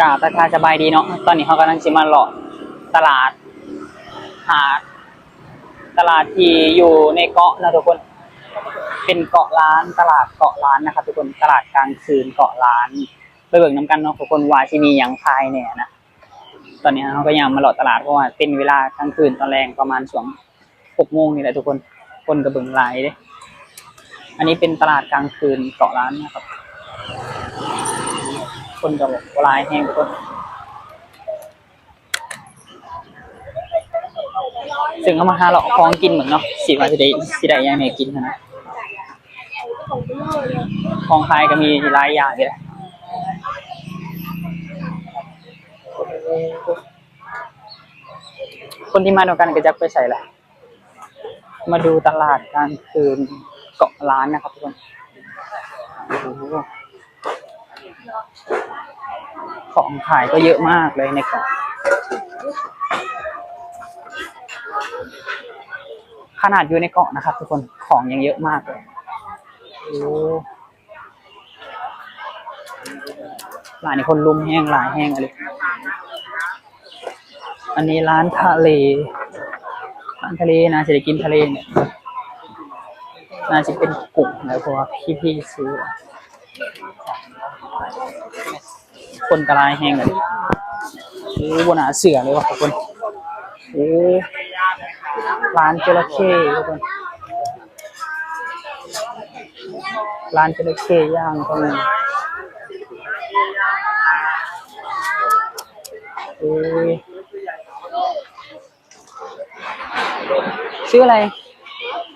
ກາບທັກທາຍສະບາຍດີເນາະ, ຕອນນີ້ເຮົາກຳລັງຊິມາເລາະຕະຫຼາດຫາດ ຕະຫຼາດທີ່ຢູ່ໃນເກາະເນາະທຸກຄົນ, ເປັນເກາະລ້ານ, ຕະຫຼາດເກາະລ້ານນະຄັບທຸກຄົນ, ຕະຫຼາດກາງຄືນເກາະລ້ານ. ໄປເບິ່ງນຳກັນເນາະທຸກຄົນ ວ່າຊິມີຫຍັງຂາຍແດ່ນະ. ຕອນນີ້ເຮົາກໍຍ່າງມາເລາະຕະຫຼາດ ເພາະວ່າເປັນເວລາກາງຄືນ ຕອນແລງປະມານຊ່ວງຫົກໂມງນີ້ແຫຼະທຸກຄົນ, ຄົນກໍເບິ່ງຫຼາຍເດ້. ອັນນີ້ເປັນຕະຫຼາດກາງຄືນເກາະລ້ານນະຄັບ, ຄົນກໍບໍ່ຫຼາຍແຮງທຸກຄົນ. ເຊິ່ງເຮົາມາຫາເລາະຂອງກິນເບິ່ງເນາະ ຊິວ່າຊິໄດ້ ຊິໄດ້ຫຍັງແດ່ກິນຫັ້ນນະ. ຂອງຂາຍກໍມີຫຼາຍຢ່າງຢູ່ເດ້. ຄົນທີ່ມານຳກັນກໍຈັກໄປໃສລະ. ມາດູຕະຫຼາດກາງຄືນເກາະລ້ານນະຄັບທຸກຄົນ. ໂອ້ໂຫ ຂອງຂາຍກໍເຍອະມາກເລີຍໃນເກາະ, ຂະໜາດຢູ່ໃນເກາະນະຄັບທຸກຄົນ ຂອງຍັງເຍອະມາກເລີຍ. ໂອ້ ຮ້ານນີ້ຄົນລຸມແຮງ ຫຼາຍແຮງອີ່ຫຼີ. ອັນນີ້ຮ້ານທະເລ, ຮ້ານທະເລ ໜ້າຊິໄດ້ກິນທະເລນີ້ ໜ້າຊິເປັນກຸ້ງແຫຼະ ເພາະວ່າພີ່ໆຊື້. ຄົນກໍຫຼາຍແຮງເລີຍ. ໂອ້ ບໍ່ໜ້າເຊື່ອເລີຍວ່າຄົນ. ໂອ້ ຮ້ານຈໍລະເຂ້ທຸກຄົນ, ຮ້ານຈໍລະເຂ້ຍ່າງກໍມີ. ໂອ້ຍ ຊື້ອະໄລ?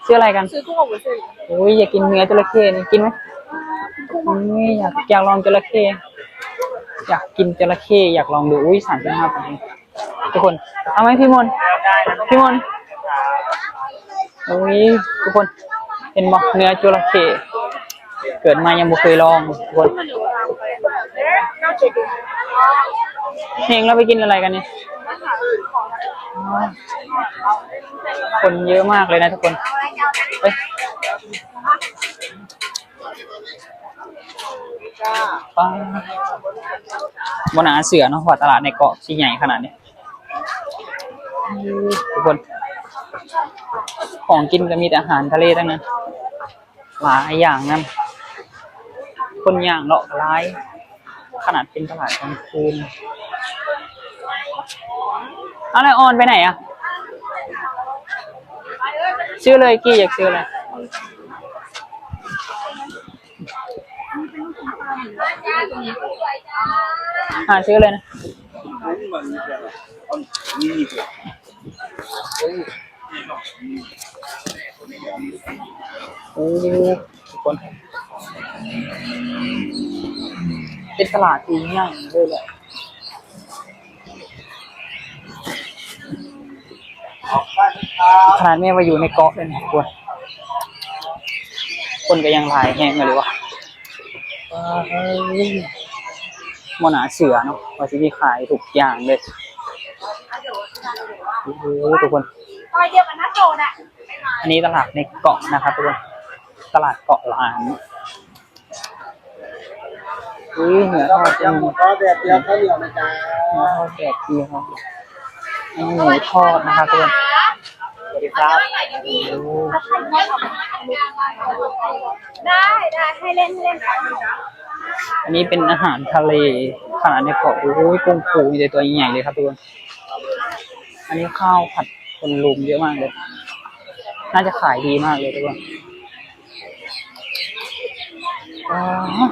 ຊື້ອະໄລກັນ? ຊື້ກຸ້ງກັບວຸ້ນເສັ້ນ. ໂອ້ຍ ຢາກກິນເນື້ອຈໍລະເຂ້ນີ້ ກິນໄໝ? ອຸ້ຍ ຢາກ ຢາກລອງຈໍລະເຂ້, ຢາກກິນຈໍລະເຂ້ ຢາກລອງດູ. ອຸ້ຍ ສາມສິບຫ້າບາດເອງທຸກຄົນ. ເອົາໄໝພີ່ມົນ? ພີ່ມົນ? ໂອ້ຍ ທຸກຄົນ ເຫັນບໍ່ ເນື້ອຈໍລະເຂ້. ເກີດມາຍັງບໍ່ເຄີຍລອງທຸກຄົນ. ເຮງ ເຮົາໄປກິນອະໄລກັນນີ້? ຄົນເຍອະມາກເລີຍນະທຸກຄົນ. ເອີຍ ປ້າ ບໍ່ໜ້າເຊື່ອເນາະ ວ່າຕະຫຼາດໃນເກາະຊິໃຫຍ່ຂະໜາດນີ້ ທຸກຄົນ. ຂອງກິນກໍມີແຕ່ອາຫານທະເລທັງນັ້ນ. ຫຼາຍຢ່າງນຳ, ຄົນຍ່າງເລາະກໍຫຼາຍ ຂະໜາດເປັນຕະຫຼາດກາງຄືນ. ເອົາ ແລ້ວອອນໄປໄຫນອະ? ຊື້ເລີຍ ກີ້ຢາກຊື້ເລີຍ. ຫາຊື້ເລີຍນະ. ໂອ້ ທຸກຄົນ ເປັນຕະຫຼາດທີ່ໃຫຍ່ເລີຍແຫຼະ. ຂະໜາດແມ່ນວ່າຢູ່ໃນເກາະເດ້ນີ້ ຄົນ ຄົນກໍຍັງຫຼາຍແຮງເລີຍວ່າ. ເອີ ບໍ່ໜ້າເຊື່ອເນາະ ວ່າຊິມີຂາຍທຸກຢ່າງເລີຍ. ໂອ້ໂຫ ທຸກຄົນ ອັນນີ້ຕະຫຼາດໃນເກາະນະຄັບທຸກຄົນ, ຕະຫຼາດເກາະລ້ານ. ອຸ້ຍ ເໜືອທອດ ໝູທອດແດດດຽວ ເຂົ້າໜຽວນະຈ໊ະ ເໜືອທອດແດດດຽວ. ອັນນີ້ໝູທອດນະຄັບທຸກຄົນ. ສະຫວັດດີຄັບ. ໂອ້ ໄດ້ ໄດ້ ໃຫ້ເຫຼັ້ນ ໃຫ້ເຫຼັ້ນ. ອັນນີ້ເປັນອາຫານທະເລ ຂະໜາດໃນເກາະ. ໂອ້ຍ ກຸ້ງປູມີແຕ່ຕົວໃຫຍ່ໆເລີຍຄັບທຸກຄົນ. ອັນນີ້ຂ້າວຜັດຄົນລຸມເຍອະມາກເລີຍ, ໜ້າຈະຂາຍດີມາກເລີຍທຸກຄົນ. ວ້າວ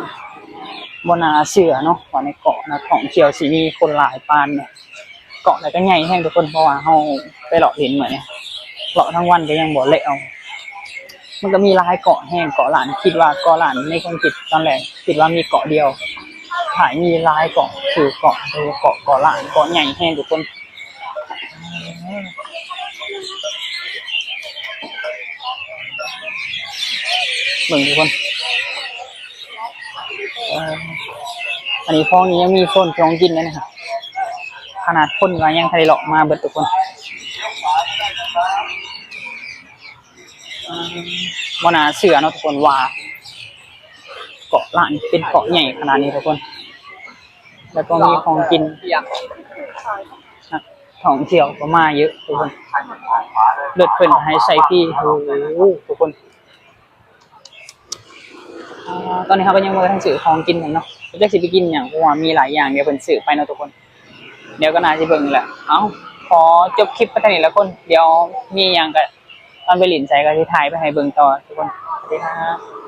ບໍ່ໜ້າເຊື່ອເນາະ ວ່າໃນເກາະນັກທ່ອງທ່ຽວຊິມີຄົນຫຼາຍປານນີ້. ເກາະລະກະໃຫຍ່ແຮງທຸກຄົນ, ເພາະວ່າເຮົາໄປເລາະຫຼິ້ນມື້ນີ້ ເລາະທັງວັນກະຍັງບໍ່ແລ້ວ. ມັນກະມີຫຼາຍເກາະແຮງ ເກາະລ້ານ. ຄິດວ່າເກາະລ້ານໃນຄວາມຄິດຕອນແລກ ຄິດວ່າມີເກາະດຽວ, ທ້າຍມີຫຼາຍເກາະ ຊື່ເກາະ ເກາະ ເກາະລ້ານ ເກາະໃຫຍ່ແຮງທຸກຄົນ. ເບິ່ງທຸກຄົນ ເອີ ອັນນີ້ພວກນີ້ຍັງມີໂຊນຂອງກິນເລີຍນະ, ຂະໜາດຄົນກະຍັງທັນໄດ້ເລາະມາເບິດທຸກຄົນ. ບໍ່ໜ້າເຊື່ອເນາະທຸກຄົນວ່າ ເກາະລ້ານເປັນເກາະໃຫຍ່ຂະໜາດນີ້ທຸກຄົນ. ແລ້ວກໍມີຂອງກິນ ນັກທ່ອງທ່ຽວກໍມາເຍອະທຸກຄົນ. ລົດເພິ່ນໃຫ້ໃສ່ຟຣີ ໂອ້ໂຫ ທຸກຄົນ. ອາ ຕອນນີ້ເຮົາກໍຍັງບໍ່ທັນຊື້ຂອງກິນຫຍັງເນາະ ບໍ່ຈັກຊິໄປກິນຫຍັງ ເພາະວ່າມີຫຼາຍຢ່າງ ດຽວເພິ່ນຊື້ໄປເນາະທຸກຄົນ. ດຽວກໍໜ້າຊິເບິ່ງແຫຼະ. ເອົ້າ ຂໍຈົບຄລິບໄປເທົ່ານີ້ລະທຸກຄົນ. ດຽວມີຫຍັງກໍຕອນໄປຫຼິ້ນໃສກໍຊິຖ່າຍໄປໃຫ້ເບິ່ງຕໍ່ທຸກຄົນ. ສະຫວັດດີຄັບ.